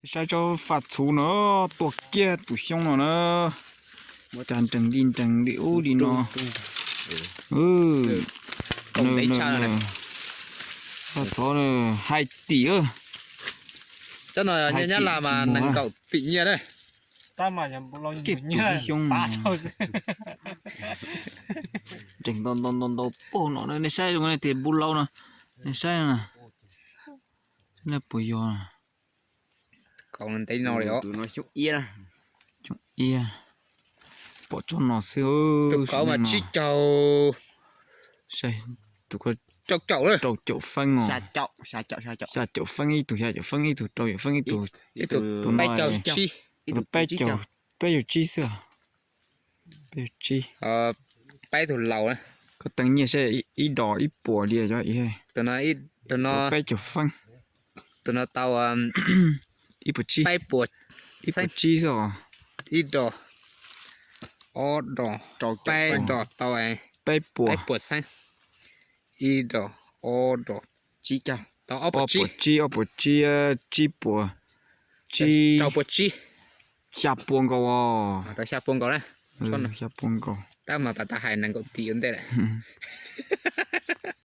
Saib tsob faj txhuv no, tuaj kiag tus xyoob no na. Cas nreeg li nreeg li ub li no. Faj txhuv hais tim. Tsob no nyob Nyab Laj mas nees nkaum tim nyiaj na. Kiag tus xyoob. Nreeg ntau ntau ntau ntau pog no, nej saib zoo tias npu lau no, nej saib na. Nej puas yog? Xyoob iab, pom tsob no xwb. Tus kauv mas tsib caug, rau caum feeb os. Xya caum feeb ib tug, xya caum feeb ib tug, rau caum feeb ib tug. Tus no peb caug tsib xwb. Peb caug tsib. Koj teeb nyiaj saib, ib dos ib puas li os. Tus no peb caug feeb. Tus no tau ib puas tsib, ib puas tsib xwb os. Ib dos, ob dos, peb dos tau peb puas, peb puas xeeb. Ib dos, ob dos, tsib caug, tau ob puas tsib, ob puas tsib, tsib puas, tsib, rau puas tsib, xya puas nkaus os. Tau xya puas nkaus na. Xya puas nkaus. Tab mas pas tas hais nees nkaum tim ua ntej lawm.